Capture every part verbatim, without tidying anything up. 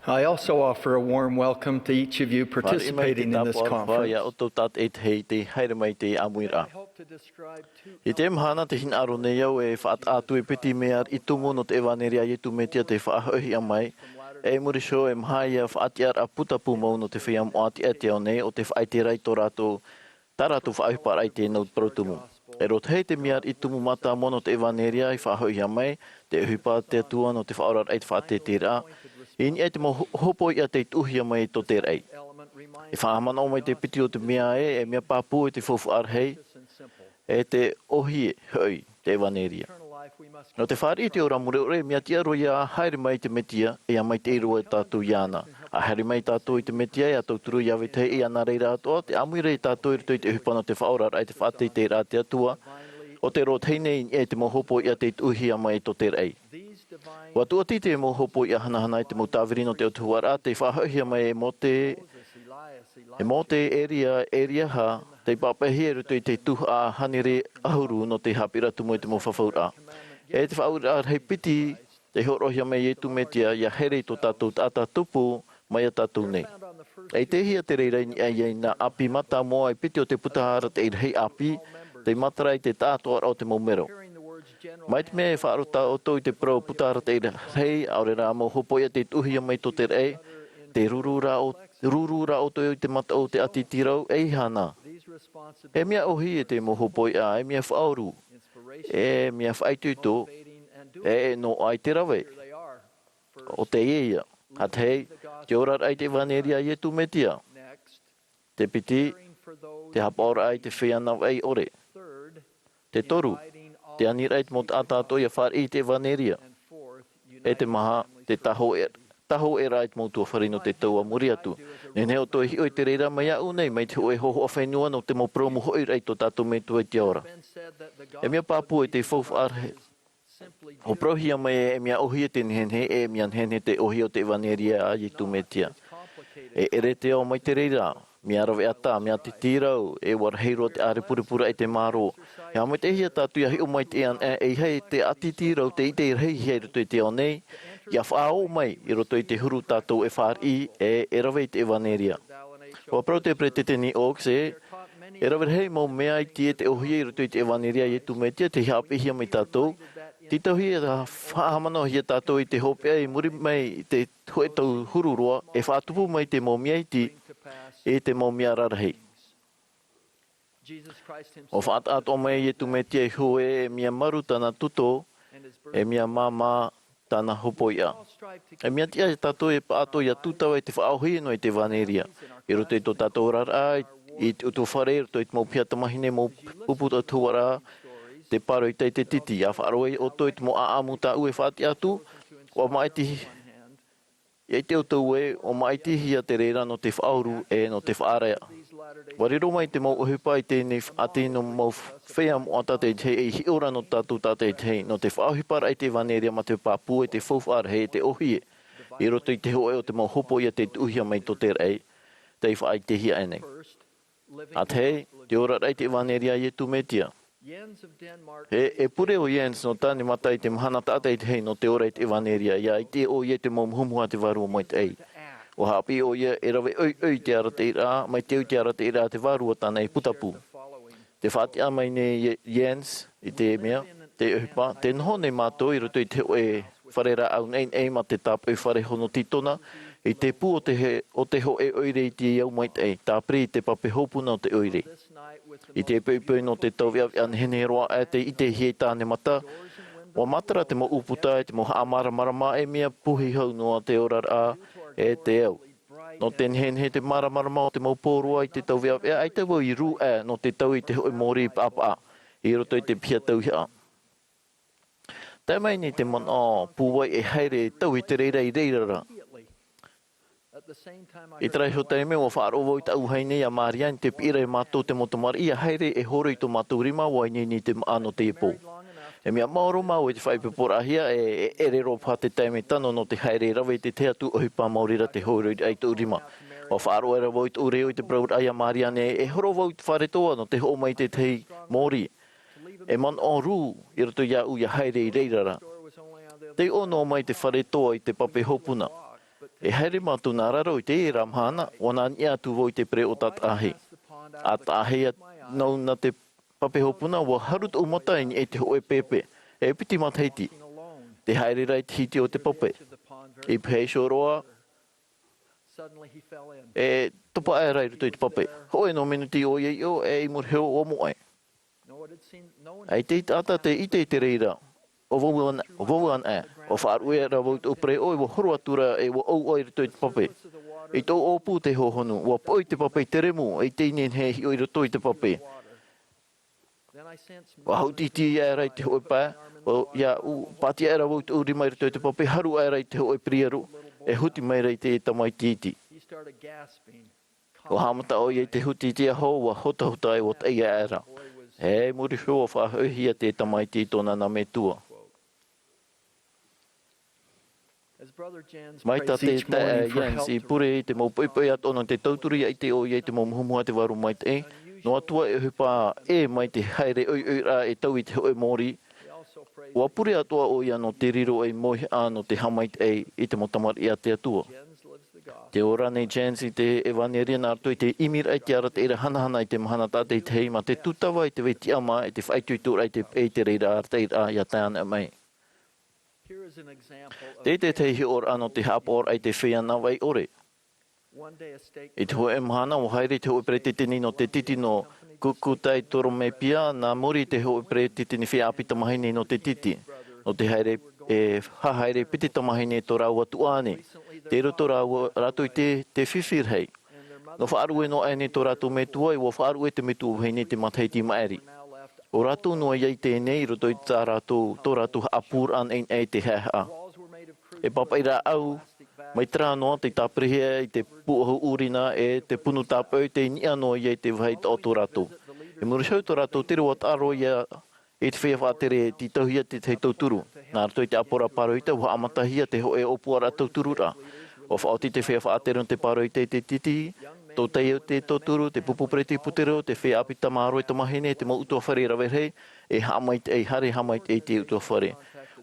I also offer a warm welcome to each of you participating in this conference. Ia ʻoutou tātaʻitahi tei haere mai i te ʻāmuiraʻa. I te mahana te hinaʻaro nei au e faʻataʻa atu e piti mea riʻi tumu nō te ʻevaneria a Iesu Mesia tei faʻahoʻihia mai, e i muri iho e maha ia faʻatiʻaraʻa putapū mau nō te feiā moʻa tiʻa i te ao nei, ʻo tē faʻaʻite ra i tō rātou, tā rātou faʻaʻohiparaʻa i te nau parau tumu. E rōtahi te mea riʻi tumu mātāmua nō te ʻevaneria i faʻahoʻihia mai, te ʻohipa a te Atua nō te faʻaoraraʻa i te faʻateiteiraʻa, i niʻa i te mau ho-, hopoiʻa tei tuʻuhia mai tō te raʻi. E faʻahaʻamanaʻo mai te piti o te mea ē, e mea pāpū e te faufaʻa rahi, e te ʻōhie hoʻi te ʻevaneria. Nō te fāriʻi i te ora mure ʻore, mea tiʻa roa ia haere mai i te Mesia, e ʻia maitaʻi roa tātou iāna. ʻA haere mai tātou i te Mesia, ʻia tauturu iā vetahi, ʻia nā reira atoʻa, tē ʻāmui ra ia tātou i roto i te ʻohipa nō te faʻaoraraʻa i te faʻateiteiraʻa a te Atua, ʻo tē rōtahi nei i niʻa i te mau hopoiʻa tei tuʻuhia mai tō te raʻi. ʻUa tūʻati te mau hopoiʻa hanahana i te mau tāviri nō te autahuʻaraʻa, tei faʻahoʻihia mai e Mōte, e Mōte, Eria, Eriaha, tei pāpaʻihia i roto i te tuhaʻa hānere ʻahuru nō te haʻapiʻiraʻa tumu i te mau fafauraʻa. E te faʻaueraʻa rahi piti, tei hōroʻahia mai e Iesu Mesia, ʻia haere i tō tātou taʻata tupu, mai iā tātou nei. E ʻitehia te reira i niʻa i nā ʻāpī mātāmua e piti o te puta arataʻi rahi ʻāpī, tei matara i te tāʻātoʻaraʻa o te mau mero. Mai te mea e faʻaroʻo ʻoutou i te parau puta arataʻi rahi, ʻaore rā mau hopoiʻa tei tuʻuhia mai tō te raʻi, tē ruru ra ʻo-, ruru ra ʻoutou i te mataʻu o te ʻātītīrau, ʻeiaha na. E mea ʻōhie te mau hopoiʻa, e mea faʻaoru, e mea faʻaitoito, e, e noaʻa i te rave. ʻO teie ia. ʻA tahi, te oraraʻa i te ʻevaneria a Iesu Mesia. Te piti, te haʻapaʻoraʻa i te feiā navaʻi ʻore. Te toru, te aniraʻa i te mau taʻata atoʻa ʻia fāriʻi i te ʻevaneria. E te maha, te tāhōʻē, tāhōʻēraʻa i te mau ʻutuāfare nō te tau a muri atu. Nehenehe ʻoutou e hiʻo i te reira mai iāʻu nei, mai te hōʻē hōhoʻa fenua nō te mau parau mau hoʻiraʻa i tō tātou Metua i te ao ra. E mea pāpū e te faufaʻa rahi, ʻua parauhia mai e mea ʻōhie te nehenehe, e mea nehenehe te ʻōhie o te ʻevaneria a Iesu Mesia. E ʻere te ao mai te reira, mea rave ʻatā, mea tītīrau, e ʻua rahi roa te ʻārepurepuraʻa i te mārō. E haʻamaitaʻihia tātou ʻia hiʻo mai te ana, e, ʻeiaha te ʻātītīrau tei ʻitehia i roto i te ao nei, ʻia faʻaō mai i roto i te huru tātou e fāriʻi, e, e rave i te ʻevaneria. ʻUa parau te peresideni Oaks ē, e rave rahi mau mea iti e te ʻōhie i roto i te ʻevaneria a Iesu Mesia tei haʻapiʻihia mai tātou, tītauhia, faʻahaʻamanaʻohia tātou i te hopeʻa i muri mai i te hōʻē tau huru roa, e faʻatupu mai te mau mea iti i te mau mea rarahi. ʻUa faʻataʻa atoʻa mai Iesu Mesia iho ē, e mea maru tāna tuto, e mea māmā tāna hopoiʻa. E mea tiʻa ia tātou e pāʻatoʻa ʻia tūtava i te faʻaʻōhie noa i te ʻevaneria. I roto i tō tātou oraraʻa, i, i te ʻutuāfare, i roto i te mau piha tamāhine, mau pupu autahuʻaraʻa, te pāroita i te titi, ʻa faʻaroʻo ʻoutou i te mau ʻāʻamu tāʻu e faʻatiʻa atu, ʻua māʻiti, ʻia ʻite ʻoutou ē, ʻua māʻitihia te reira nō te faʻaoru, e nō te faʻaara. ʻUa riro mai te mau ʻohipa i teie nei faʻaʻite nō mau feiā moʻa tātaʻitahi, e hiʻo ra nō tātou tātaʻitahi, nō te faʻaʻohiparaʻa i te ʻevaneria mā te pāpū e te faufaʻa rahi e te ʻōhie, i roto i te hōʻē o te mau hopoiʻa tei tuʻuhia mai tō te raʻi, tei faʻaʻitehia aʻe nei. ʻA tahi, te oraraʻa i te ʻevaneria a Iesu Mesia. E, e pure ʻo Jens nō Tānemata i te mahana tātaʻitahi nō te ora i te ʻevaneria, ʻia ʻite ʻoia i te mau muhumuhu a te Vārua Maitaʻi. ʻUa haʻapiʻi ʻoia e rave ʻoiʻoi i te arataʻiraʻa, mai te au i te arataʻiraʻa a te Vārua tāna i putapū. Tē faʻatiʻa mai nei Jens i te mea, te ʻohipa, tē noho nei mātou i roto i te hōʻē fare rāʻau naʻinaʻi mā te tāpoʻi fare hono tītona, i te pū o te he-, o te hōʻē ʻoire iti e au maitaʻi, tāpiri i te pape hopuna o te ʻoire. I te poʻipoʻi nō te tauveʻaveʻa nehenehe roa aʻe tei ʻitehia i Tānemata, ʻua matara te mau ʻūputa e te mau haʻamāramarama e mea puhi hau noa te oraraʻa e te au. Nō te nehenehe te māramarama o te mau pō roa i te tauveʻaveʻa, ʻaita vau i rū aʻe nō te tau i te hōʻē mōrī paʻapaʻa, i roto i te piha tauihaʻa. Tae mai nei te manaʻo pūai e haere e tauhi te reira i reira ra. I terā iho taime, ʻua faʻaroʻo vau i tāʻu vahine, iā Marianne, te piʻiraʻa ia mātou te mau tamariʻi ʻia haere e horo i tō mātou rima, ʻua ineine i te māʻa nō teie pō. E mea maoro mau e te faʻaipoiporaʻahia, e, e ʻere roa paha te taime tano nō te haere e rave i te tahi atu ʻohipa maori ra tē hōroʻahia i tōʻu rima. ʻUa faʻaroʻo aʻera vau i tōʻu reo i te parauraʻa iā Marianne, e horo vau i te fare toa nō te hoʻo mai i te tahi mōrī. E manaʻo rū i roto iāʻu ʻia haere i reira ra. Tei ʻō noa mai te fare toa i te pape hopuna. E haere mātou nā raro i teie ra mahana, ʻua nā niʻa atu vau i te pereʻoʻo tātaʻahi. ʻA taʻahi nau nā te pape hopuna, ʻua haru tōʻu mata i niʻa i te hōʻē pēpē, e piti matahiti. Te haere ra i te hiti o te pape. I pēhea iho roa, e topa aʻera i roto i te pape. Hōʻē nō minuti ʻoia i ʻō, e i muri iho ʻua moʻe. ʻAita taʻata tē ʻite i te reira. ʻO vau ana, ʻo vau ana ē. ʻUa faʻaruʻe ra vau i tōʻu pereʻoʻo, ʻua horo atu ra, e ʻua ʻauʻa i roto i te pape. I tōʻu ʻōpū te hōhonu, ʻua poʻi te pape i te remu, e i teie nei e hiʻo i roto i te pape. ʻUa haʻutiti aʻera i te hōʻē pae, ʻo, iāʻu, pātia aʻera vau i tōʻu rima i roto i te pape, haru aʻera i te hōʻē piriaru, e huti mai ra i te tamaiti iti. ʻUa haʻamata ʻoia i te huti i te aho, ʻua hotahota e ʻua taʻi aʻera. E i muri iho ʻua faʻahoʻihia te tamaiti i tōna nā metua. Mai tā te taeaʻe Jens i pure i te mau poʻipoʻi atoʻa nō te tauturu, ʻia ʻite ʻoia i te mau muhumuhu a te Vārua Maitaʻi, noa atu ā e ʻohipa ʻē mai te haere ʻoiʻoi ra e taui i te hōʻē mōrī. ʻUa pure atoʻa ʻoia nō te riro ei mauhaʻa nō te haʻamaitaʻi i te mau tamariʻi a te Atua. Tē ora nei Jens i te ʻevanelia nā roto i te ʻimiraʻa i te arataʻiraʻa hanahana i te mahana tātaʻitahi, mā te tūtava i te vai tiʻamā, i te faʻaitoitoraʻa i te, i te reira arataʻiraʻa ʻia tae anaʻe mai. Tē, te tahi hiʻoraʻa nō te haʻapaʻoraʻa i te feiā navaʻi ʻore. I te hōʻē mahana, ʻua haere te hōʻē peretiteni nō te titi nō Kukutai Toromepia, nā muri i te hōʻē peretiteni feiā ʻāpī tamāhine nō te titi. Nō te haere, e hahaere piti tamāhine tō rāua tuahine. Tei roto rāua, rātou i te, te fifi rahi. Nō faʻaruʻe noa aʻe nei tō rātou metua, ʻua faʻaruʻe te metua vahine i te matahiti maʻiri. ʻO rātou noa ïa i teie nei i roto i tā rātou, tō rātou haʻapūraʻa naʻinaʻi i te haʻehaʻa. E pāpaʻi rāʻau, mai terā noa tei tāpirihia i te pūʻohu ʻūrina e te punu tāpaʻo, tei niʻa noa ïa i te vāhi taʻo tō rātou. I muri iho tō rātou tere ʻua taʻaro ïa i te feiā faʻatere e tītauhia te tahi tauturu. Nā roto i te ʻāpoʻoraʻa pāroita, ʻua haʻamatahia te hōʻē ʻōpuaraʻa tautururaʻa. ʻUa faʻaoti te feiā faʻatere nō te pāroita i te titi, tō teie tauturu, te pupu peretiteni pūtero, te feiā ʻāpī tamaroa tamāhine, te mau ʻutuāfare rave rahi, e haʻamaitaʻi, haere haʻamaitaʻi i te ʻutuāfare.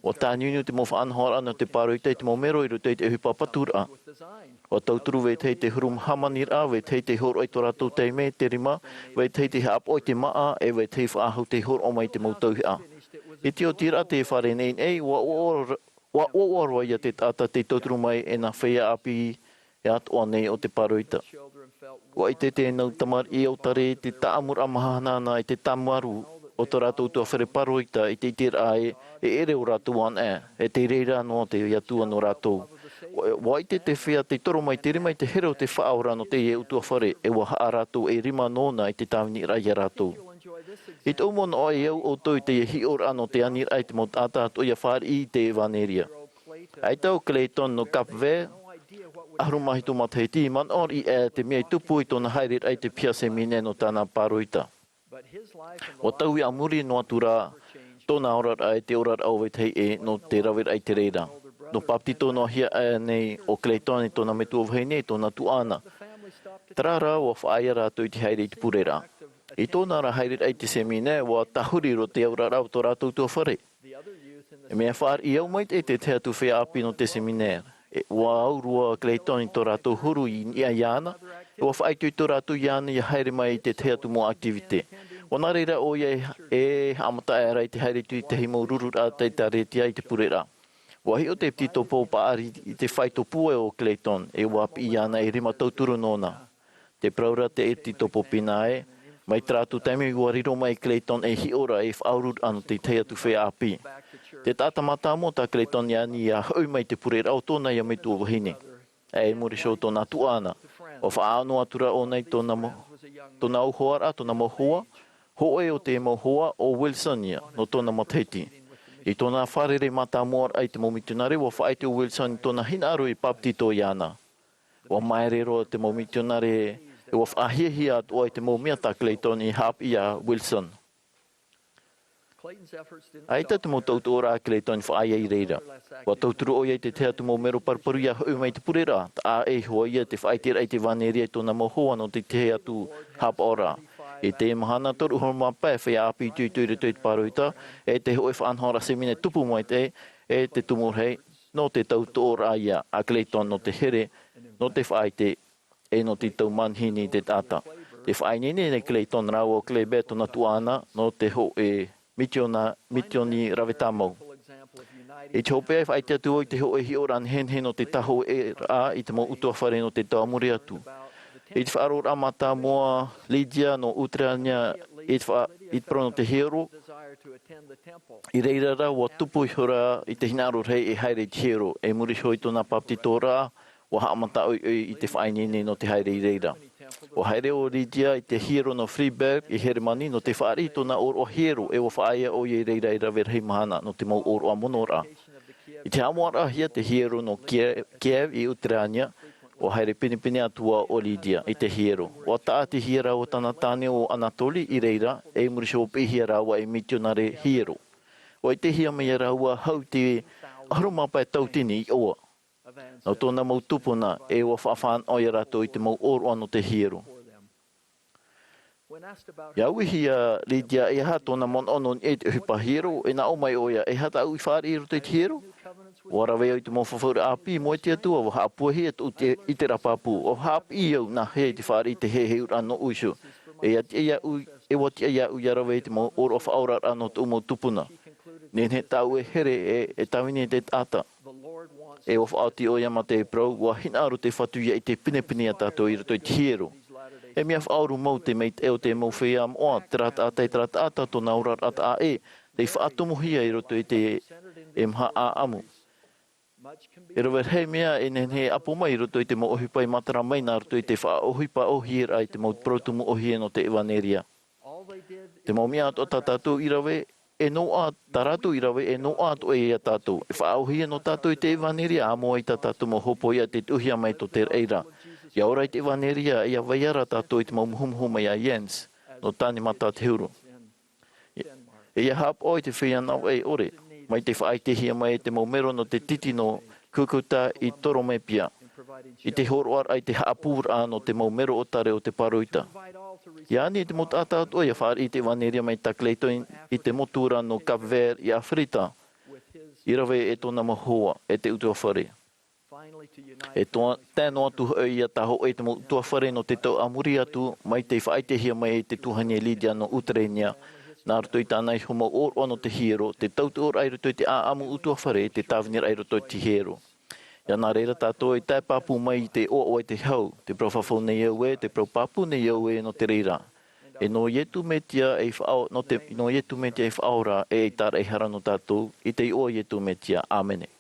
ʻUa tāniuniu te mau faʻanahoraʻa nō te pāroita i te mau mero i roto i te ʻohipa paturaʻa. ʻUa tauturu vetahi te huru hāmaniraʻa, vetahi te hōroʻa i tō rātou taime, te rima, vetahi te haʻapaʻo i te māʻa, e vetahi faʻahou te hōroʻa mai i te mau tauihaʻa. I te oti ra te fare naʻinaʻi, ʻua ʻoaʻoa, ʻua ʻoaʻoa roa ïa te taʻata tei tauturu mai e nā feiā ʻāpī atoʻa nei o te pāroita. ʻUa ʻite te nau tamariʻi ʻautare i te taʻamuraʻa mahana i te tāmarū o tō rātou ʻutuāfare pāroita i te ʻiteraʻa ē, e ʻere ʻo rātou anaʻe, e te reira noa te Atua nō rātou. ʻUa, ʻua ʻite te feiā tei toro mai te rima i te here o te Faʻaora nō teie ʻutuāfare, e ʻua haʻa rātou e rima nōna i te tāviniraʻa ia rātou. I tōʻu manaʻo e au ʻoutou i teie hiʻoraʻa nō te aniraʻa i te mau taʻata atoʻa ʻia fāriʻi i te ʻevanelia. ʻAita ʻo Clayton nō Cap Vert, ʻahuru mā hitu matahiti, manaʻo riʻi aʻe te mea i tupu i tōna haereraʻa i te piha sēmine nō tāna pāroita. ʻUa taui a muri noa atu rā tōna oraraʻa e te oraraʻa o vetahi ʻē nō te raveraʻa i te reira. Nō bāpetizo noa hia aʻe nei ʻo Clayton e tōna metua vahine, e tōna tuaʻana. Terā rā, ʻua faʻaea rātou i te haere i te pureraʻa. I tōna ra haereraʻa i te sēmine, ʻua tahuri roa te auraraʻa o tō rātou ʻutuāfare. E mea fāriʻi au maitaʻi te tahi atu feiā ʻāpī nō te sēmine. E, ʻua au roa Clayton i tō rātou huru i niʻa iāna, e ʻua faʻaitoito rātou iāna ʻia haere mai i te tahi atu mau activité. ʻUa nā reira ʻoia e, e haʻamata aʻera i te haere atu i te tahi mau rururaʻa ʻĒkālesia i te pureraʻa. ʻUa hiʻo te ʻepitokopo paʻari i te faitopu ʻē o Clayton, e ʻua piʻi iāna e rima tauturu nōna. Tē parau ra te ʻepitokopo pīnaʻa ē, mai terā atu taime ʻua riro mai Clayton ei hiʻoraʻa e faʻaururaʻa nō te tahi atu feiā ʻāpī. Te taʻata mātāmua tā Clayton i ani ʻia hoʻi mai i te pureraʻa o tōna ïa metua vahine. E i muri iho tōna tuaʻana. ʻUa faʻaʻano atu ra ʻōna i tōna mo-, tōna auhoaraʻa, tōna mau hoa, hōʻē o te mau hoa, ʻo Wilson ïa, nō tōna matahiti. I tōna fārerei mātāmuaraʻa i te mau mitionare, ʻua faʻaʻite ʻo Wilson i tōna hinaʻaro e bāpetizo iāna. ʻUa māere roa te mau mitionare, e ʻua faʻahiahia atoʻa i te mau mea tā Clayton i haʻapiʻi iā Wilson. ʻAita te mau tauturu a Clayton i faʻaea i reira. ʻUa tauturu ʻoia i te tahi atu mau mero paruparu ʻia hoʻi mai i te pureraʻa, taʻa ʻē iho ā ïa te faʻaʻiteraʻa i te ʻevanelia i tōna mau hoa nō te tahi atu haʻapaʻoraʻa. I te mahana toru ʻahuru mā pae feiā ʻāpī itoito i roto i te pāroita, e te hōʻē faʻanahoraʻa sēmine tupu maitaʻi, e te tumu rahi, nō te tautoʻoraʻa ia a Clayton nō te here, nō te faʻaʻite, e nō te tau manihini i te taʻata. Tē faʻaineine nei Clayton rāua ʻo Kleber tōna tuaʻana nō te hōʻē mitiona, mitioni rave tāmau. I te hopeʻa e faʻaʻite atu vau i te hōʻē hiʻoraʻa nehenehe nō te tāhōʻēraʻa i te mau ʻutuāfare nō te tau a muri atu. I te faʻaroʻoraʻa mātāmua a Lydia nō Utereania i te faʻa-, i te parau nō te hiero, i reira rā ʻua tupu ihora i te hinaʻaro rahi e haere i te hiero, e muri iho i tōna bāpetizoraʻa, ʻua haʻamata ʻoiʻoi i te faʻaineine nō te haere i reira. ʻUa haere ʻo Lydia i te hiero nō Freiberg i Heremani nō te fāriʻi i tōna ʻōroʻa hiero, e ʻua faʻaea ʻoia i reira e rave rahi mahana nō te mau ʻōroʻa monoraʻa. I te haʻamoʻaraʻahia te hiero nō Kie-, Kiev i Utereania, ʻua haere pinepine atu ā ʻo Lydia i te hiero. ʻUa tāʻatihia rāua tāna tāne ʻo Anatoli i reira, e muri iho ʻua piʻihia rāua ei mitionare hiero. ʻUa ʻitehia mai rāua hau i te ʻahuru mā pae tautini iʻoa nō tōna mau tupuna, e ʻua faʻafānaʻo ia rātou i te mau ʻōroʻa nō te hiero. ʻIa uiui ʻo Lydia, e aha tōna manaʻo nō niʻa i te ʻohipa hiero, e nā ʻō mai ʻoia, e aha tāʻu i fāriʻi i roto i te hiero? ʻUa rave au i te mau fafauraʻa ʻāpī, moʻe te Atua, ʻua haʻapuahia tōʻu ʻiteraʻa pāpū, ʻua haʻapiʻi au nā hea i te fāriʻi i te heheuraʻa nōʻu iho. E ʻua tiʻa iāʻu, e ʻua tiʻa iāʻu ʻia rave i te mau ʻōroʻa faʻaoraraʻa nō tōʻu mau tupuna. Nehenehe tāʻu e here, e, e tāvini i te taʻata. E ʻua faʻaoti ʻoia mā te parau, ʻua hinaʻaro te Fatu ʻia ʻite pinepine ia tātou i roto i te hiero. E mea faʻaʻoru mau te maitaʻi o te mau feiā moʻa, terā taʻata e terā taʻata tōna oraraʻa taʻa ʻē, tei faʻatomohia i roto i te, e maha ʻāʻamu. E rave rahi mea e nehenehe e ʻapo mai i roto i te mau ʻohipa i matara mai nā roto i te faʻaʻohipa ʻōhieraʻa i te mau parau tumu ʻōhie nō te ʻevaneria. Te mau mea atoʻa tā tātou i rave, e noaʻa, tā rātou i rave, e noaʻa atoʻa ia tātou. E faʻaʻōhie noa tātou i te ʻevaneria, ʻāmui i tā tātou mau hopoiʻa i te tuʻuhia mai tō te reira. ʻIa ora i te ʻevaneria, ʻia vai ra tātou i te mau muhumuhu mai iā Jens, nō Tāne Matatehuru. E ʻia haʻapaʻo i te feiā navaʻi ʻore, mai te faʻaʻitehia mai e te mau mero nō te titi nō Cucuta i Toromepia, i te hōroʻaraʻa i te haʻapūraʻa nō te mau mero ʻōtare o te pāroita. ʻIa ani i te mau taʻata atoʻa ʻia fāriʻi i te ʻevaneria mai tā Clayton i te motu ra nō Cap Vert i ʻAfirita, i rave e tōna mau hoa, e te ʻutuāfare. E toa, tae noa atu hoʻi ʻia tāhōʻē te mau ʻutuāfare nō te tau a muri atu, mai te faʻaʻitehia mai e te tuahine Lydia nō Utereania, nā roto i tāna iho mau ʻōroʻa nō te hiero, te tautoʻoraʻa i roto i te ʻāʻamu ʻutuāfare, te tāviniraʻa i roto i te hiero. ʻIa nā reira tātou e tae pāpū mai i te ʻoaʻoa i te hau, tē parau fafau nei au ē, tē parau pāpū nei au ē nō te reira. E nō Iesu Mesia ei faʻao-, nō te, nō Iesu Mesia ei faʻaora, e ei tāraʻehara nō tātou, i te iʻoa o Iesu Mesia. ʻĀmene.